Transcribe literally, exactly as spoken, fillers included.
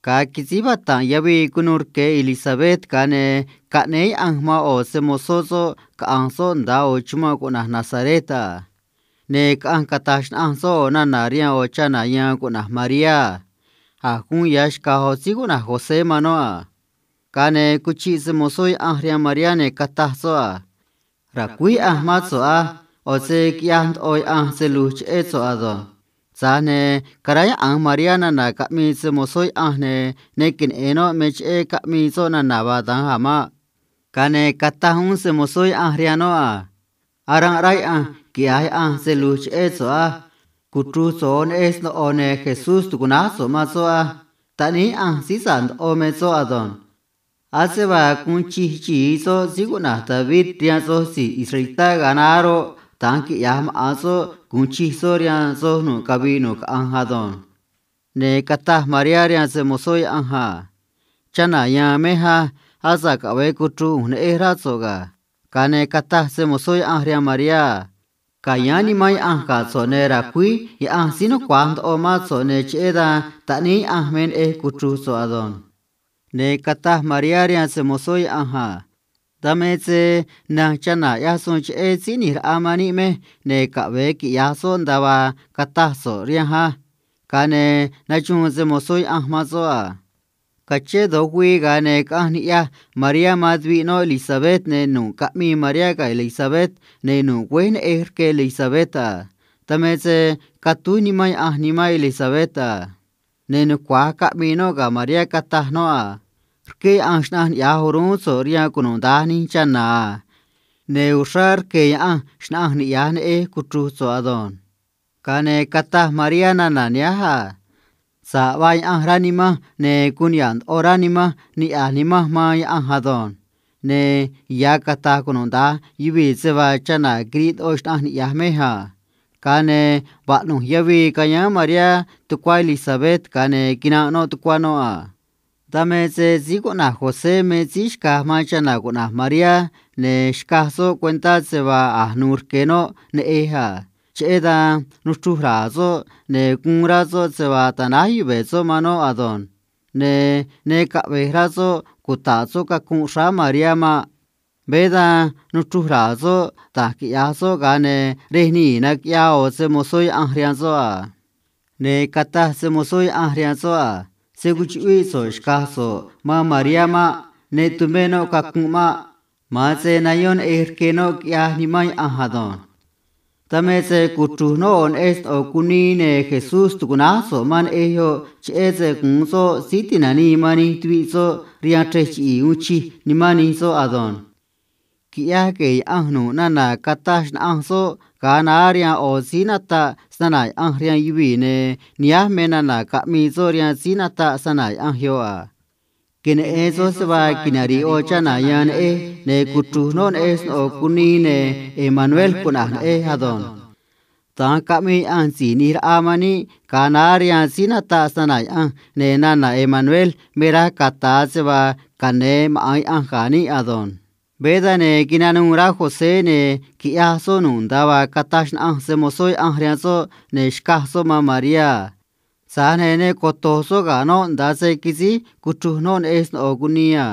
Ga̱a quisíj vata̱nꞌ yavii cunuu rque̱ Elisabet, ga̱a ne̱ caꞌnéé Yaꞌanj man ꞌo̱ se‑mo̱zó soꞌ caꞌa̱nj soꞌ nda̱a ꞌo̱ chumanꞌ cuꞌna̱j Nazaret a. Ne̱ caꞌanj cata̱j xnaꞌanj soꞌ ꞌo̱ nana̱ rihaan ꞌo̱ chana̱ ya̱a̱n cuꞌna̱j Mariá a. A̱j guun ya̱ xca̱j ꞌo̱ síí cuꞌna̱j José man noꞌ a. Ga̱a ne̱ cuchiꞌ se‑mo̱zó Yaꞌanj rihaan Mariá, ne̱ cataj soꞌ a: ―Ra̱cuíj Yaꞌanj mán so̱ꞌ á. ꞌO̱ se quiꞌyaj ndoꞌo Yaꞌanj se lu̱j cheꞌé so̱ꞌ ado̱nj. Tza̱j ne̱ caráyaꞌa̱nj Mariá nana̱ caꞌmii se‑mo̱zó Yaꞌanj, ne̱ ne queneꞌe̱n noꞌ me cheꞌé caꞌmii soꞌ nana̱ vaa da̱nj a̱ maꞌ. Ga̱a ne̱ cataj uún se‑mo̱zó Yaꞌanj rihaan noꞌ a: ―Aranꞌ rá Yaꞌanj quiꞌya̱j Yaꞌanj se lu̱j cheꞌé so̱ꞌ á. Cuchru̱j so̱ꞌ ꞌo̱ neꞌej snóꞌo, ne̱ Jesús tu̱cuꞌnáj so̱ꞌ man soꞌ á. Taꞌníí Yaꞌanj síí sa̱ꞌ ndoꞌo me soꞌ ado̱nj. Ase vaa gu̱un chij chi̱i soꞌ síí cuꞌna̱j David rihaan soj si̱j israelitá ga̱a naá roꞌ, da̱nj quiꞌya̱j maꞌa̱n soꞌ gu̱un chij soꞌ rihaan soj nu̱ꞌ cavii nu̱ꞌ caꞌanj ado̱nj. Ne̱ cataj Mariá rihaan se‑mo̱zó Yaꞌanj a: ―Chana̱ ya̱a̱n mej á. Asa̱ꞌ caꞌve̱e cuchru̱j ꞌu̱nj neꞌej, rá so̱ꞌ ga̱. Ga̱a ne̱ cataj se‑mo̱zó Yaꞌanj rihaan Mariá a: ―Ca̱yáán Nimán Yaꞌanj ga̱ so̱ꞌ, ne̱ ra̱cuíj Yaꞌanj síí nucua̱j ndoꞌo mán so̱ꞌ, ne̱ cheꞌé dan taꞌníí Yaꞌanj me neꞌej cuchru̱j so̱ꞌ ado̱nj. Ne̱ cataj Mariá rihaan se‑mo̱zó Yaꞌanj a: ―Dan me se na̱nj chana̱ ꞌyaj suun cheꞌé Síí ꞌNi̱j Raꞌa man níꞌ mej, ne̱ caꞌve̱e quiꞌya̱j soꞌ nda̱a vaa cataj so̱ꞌ rihanj á. Ga̱a ne̱ naxuun se‑mo̱zó Yaꞌanj man soꞌ a. Cachén do̱j güii, ga̱a ne̱ caꞌanj niꞌyaj Mariá man tuviꞌ noꞌ Elisabet, ne̱ nu̱ꞌ caꞌmii Mariá ga̱ Elisabet, ne̱ nu̱ꞌ güéj neꞌej rque Elisabet a. Dan me se catúj Nimán Yaꞌanj nimán Elisabet a. Ne̱ nucua̱j caꞌmii noꞌ ga̱ Mariá, cataj noꞌ a: ―Rqué Yaꞌanj xnaꞌanj niꞌya̱j o̱ruún so̱ꞌ rihaan cunuda̱nj nij chana̱ a. Ne̱ uxrá rque̱ Yaꞌanj xnaꞌanj niꞌya̱j neꞌej cuchru̱j so̱ꞌ ado̱nj. Ga̱a ne̱ cataj Mariá nana̱ nihánj a: ―Sa̱ꞌ vaa Yaꞌanj rá nimanj, ne̱ guun niha̱ꞌ ndoꞌo rá nimanj niꞌya̱j nimanj man Yaꞌanj ado̱nj. Ne̱ ya̱ cata̱j cunuda̱nj yuvii̱ se vaa chana̱ quiriꞌ ndoꞌo xnaꞌanj niꞌya̱j mej a. Ga̱a ne̱ vaꞌnu̱j yavii cayáán Mariá tucuá Elisabet, ga̱a ne̱ quinanꞌ noꞌ tucuá noꞌ a. Dan me se síí cuꞌna̱j José me síí xca̱j man chana̱ cuꞌna̱j Mariá, ne̱ xcaj soꞌ cuentá se vaa a̱j nu̱u̱ rque̱ noꞌ neꞌej a. Cheꞌé dan nuchruj ra̱a̱ soꞌ, ne̱ guun rá soꞌ se vaa tanáj yuve̱ soꞌ man noꞌ ado̱nj. Ne̱ ne caꞌve̱j rá soꞌ cuta̱ꞌ soꞌ cacunꞌ xráá Mariá maꞌ. Veé dan nuchruj ra̱a̱ soꞌ da̱j quiꞌya̱j soꞌ, ga̱a ne̱ rej nii̱ naquiꞌyaa ꞌo̱ se‑mo̱zó Yaꞌanj rihaan soꞌ a. Ne̱ cataj se‑mo̱zó Yaꞌanj rihaan soꞌ a: ―Se̱ gu̱un chuꞌvíꞌ so̱ꞌ xca̱j so̱ꞌ man Mariá maꞌ. Ne tumé noꞌ cacunꞌ maꞌ. Ma̱an se nayón neꞌej rque noꞌ quiꞌyaj Nimán Yaꞌanj ado̱nj. Dan me se cuchru̱j noꞌ ꞌo̱ neꞌej sno̱ꞌo cunii, ne̱ Jesús tu̱cuꞌnáj so̱ꞌ man neꞌej yoꞌ, cheꞌé se gu̱un soꞌ síí ti̱nanii man nij tuviꞌ soꞌ rihaan chrej chiꞌi̱i̱ uun chij nimán nij soꞌ ado̱nj. Quiꞌyaj gue̱e̱ Yaꞌanj nu̱ꞌ nana̱ cataj xnaꞌanj soꞌ ga̱a naá rihaan ꞌo̱ síí nataꞌ snana̱ Yaꞌanj rihaan yuvii̱, ne̱ nihánj me nana̱ caꞌmii soꞌ rihaan síí nataꞌ snana̱ Yaꞌanj yoꞌ a: Queneꞌe̱n soj se vaa quinari̱ꞌ ꞌo̱ chana̱ ya̱a̱n neꞌej, ne̱ cuchru̱j noꞌ neꞌej sno̱ꞌo cunii, ne̱ Emanuel cuꞌna̱j neꞌej ado̱nj. Da̱nj caꞌmii Yaꞌanj Si̱j ꞌNi̱j Raꞌa man níꞌ ga̱a naá rihaan síí nataꞌ snana̱ Yaꞌanj, ne̱ nana̱ Emanuel me raj cata̱a se vaa cane̱ maꞌa̱n Yaꞌanj ga̱ níꞌ ado̱nj. Veé dan, ne̱ quinanuû rá José, ne̱ quiꞌyaj soꞌ nu̱ꞌ nda̱a vaa cataj xnaꞌanj se‑mo̱zó Yaꞌanj rihaan soꞌ, ne̱ xcaj soꞌ man Mariá a. Tza̱j ne̱ ne coto̱j soꞌ ga̱ noꞌ nda̱a se quisíj cuchruj noꞌ neꞌej sno̱ꞌo cunii a.